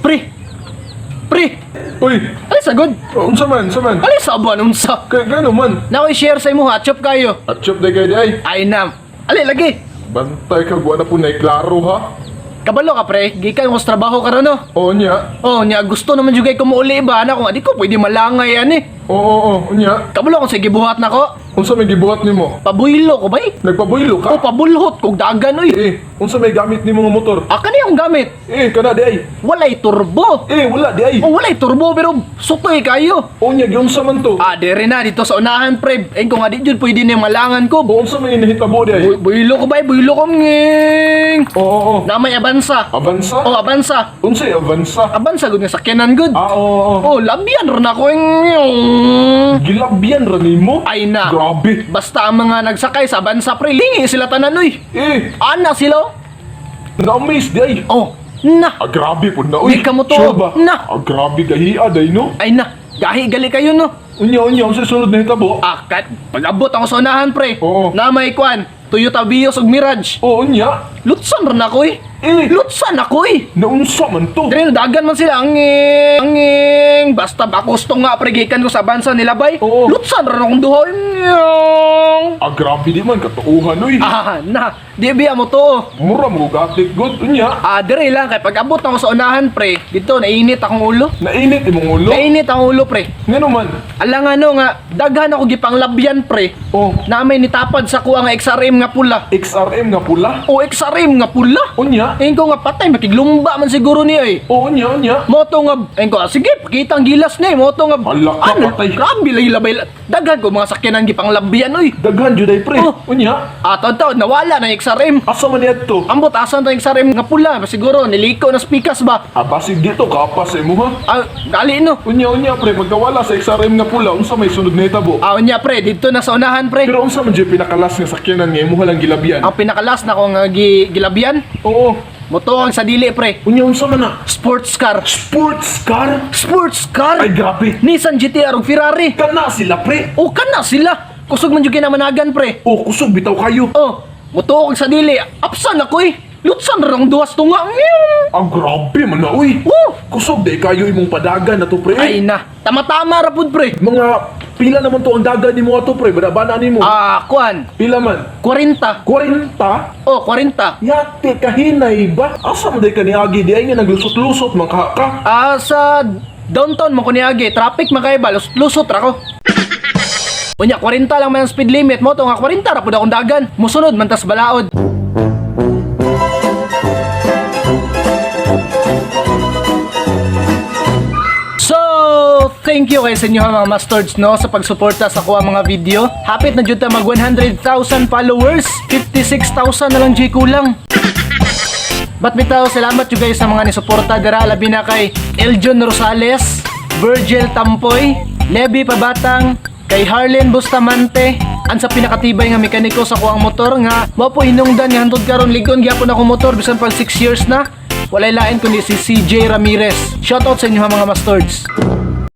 Pre! Pre! Uy, Alay sagod! unsa man, unsa man? Alay sa abuan unsa? Kay gano man? Na ako'y share sa imo ha, chop kayo. Atsyop day kay day. Ay na. Alay lagi. Bantay ka wa na po na klaro ha. Kabalo ka pre, gikan ko sa trabaho karon no. Oo niya. Oh, nya gusto naman jud kay kumuuli ba ana kung adi ko pwede malangay ani. Oo, oo, oo, niya. Kabalo kung sige buhat nako. Unsa may gibuhat nimo? Pabuylo ko bay. Nagpabuylo ka? O pabulhot kog dagan oy. Eh, unsa may gamit nimo nga motor? Ah, kani akong gamit. Eh, kana di ay. Walay turbo. Eh, wala di ay. Oh, walay turbo pero sutoy kayo. Oo niya, giunsa man to? Ah, dere na dito sa unahan pre. Ay kung adi jud pwede ni malangan ko. Oo, unsa may inahitabo di ay? Buylo ko bay, buylo ko nging. Oo, oo, oo. Na may abansa. Avanza? Oh, abansa. Unsay Avanza? Abansa gud nga sakyanan gud. Ah, oo, oo. Oh, labyan ron ako. Nging. Gilabyan ra nimo? Ay na. Grabe. Basta ang mga nagsakay sa abansa pre, lingi sila tanan oy. Eh, Ana sila. Oh. na-amaze di ay. Oh, na. Ah, grabe po na, uy. Di ka mo to. Sure ba? Na. Ah, grabe gahia day no. Ay na. Gahi gali kayo no. Unya, unya, unsa sunod na hitabo? Ah, kat, pag-abot ako sa unahan pre. Oo. Na may kwan, Toyota Vios ug Mirage. Oo, unya. Lutsan ron ako eh. Eh, Lutsan ako eh. naunsa man to? Dre, dagan man sila. Anging, anging. Basta bakusto nga pre, gikan ko sa bansa nila bay. Oo. Lutsan ron akong duha. Nging. Ah, grabe di man, katuuhan, uy. Ah, na. Di biya mo to. Mura mo gatik good, unya. Ah, dire lang kay pag-abot ako sa unahan pre. Dito nainit akong ulo. Nainit imong ulo. Nainit ang ulo pre. Ngano man? Alang ano nga, daghan ako gipanglabyan pre. Oh, Na may nitapad sa kuha nga XRM nga pula. XRM nga pula. O XRM nga pula. Unya. Ayun ko nga patay, makiglumba man siguro niya eh. Oo, unya, unya. Moto nga, ayun ko, ah, sige, pakita ang gilas niya eh. Moto nga, Hala ka, ano, patay. grabe lagi labay. Daghan ko mga sakyanan gipanglabyan oy. Daghan juday pre. Oh. Unya. Ah, taon nawala na yung XRM. Asa man niadto? Ambot, asan to yung XRM nga pula? Siguro, niliko na spikas ba? Ah, basig dito kapas imo ha. Ah, gali no. Unya, unya pre, pagkawala sa XRM nga pula, unsa may sunod na hitabo? Ah, unya pre, dito na sa unahan pre. Pero unsa man jud pinakalas nga sakyanan nga imuha lang gilabyan? Ang pinakalas na akong gilabyan, Oo. moto ang sa dili pre. Unya unsa man na? Sports car. Sports car? Sports car? Ay grabe. Nissan GTR ug Ferrari. Kana sila pre. O kana sila. Kusog man jud kinamanagan pre. Oh, kusog bitaw kayo. Oh, motuok sa dili. Apsan ako eh. Lutsan ra ang duwas tunga. Meow. Ang grabe man na uy. Oh! Kusog day kayo imong padagan na to pre. Ay na. Tama-tama ra pud pre. Mga pila naman to ang dagan nimo ato pre, bana nimo. Ah, kuan. Pila man? 40. 40? Oh, 40. Yate kahinay ba? Asa man day kaniagi di ay nga naglusot-lusot man ka ka. Ah, sa downtown mo kuniagi, traffic man kayo ba? Lusot ra ko. Unya, 40 lang man ang speed limit mo to nga 40 ra pud akong dagan. Musunod man tas balaod. So, thank you kay sa inyo ha, mga mastards no sa pagsuporta sa kuha mga video. Hapit na jud ta mag 100,000 followers, 56,000 na lang jud kulang. But bitaw, salamat you guys sa mga nisuporta dira labi na kay Eljon Rosales, Virgil Tampoy, Levi Pabatang, kay Harlen Bustamante, ang sa pinakatibay nga mekaniko sa kuang motor nga mao po hinungdan nga hantod karon ligon gyapon ako motor bisan pag 6 years na. Walay lain kundi si CJ Ramirez. Shoutout sa inyo ha, mga mastards.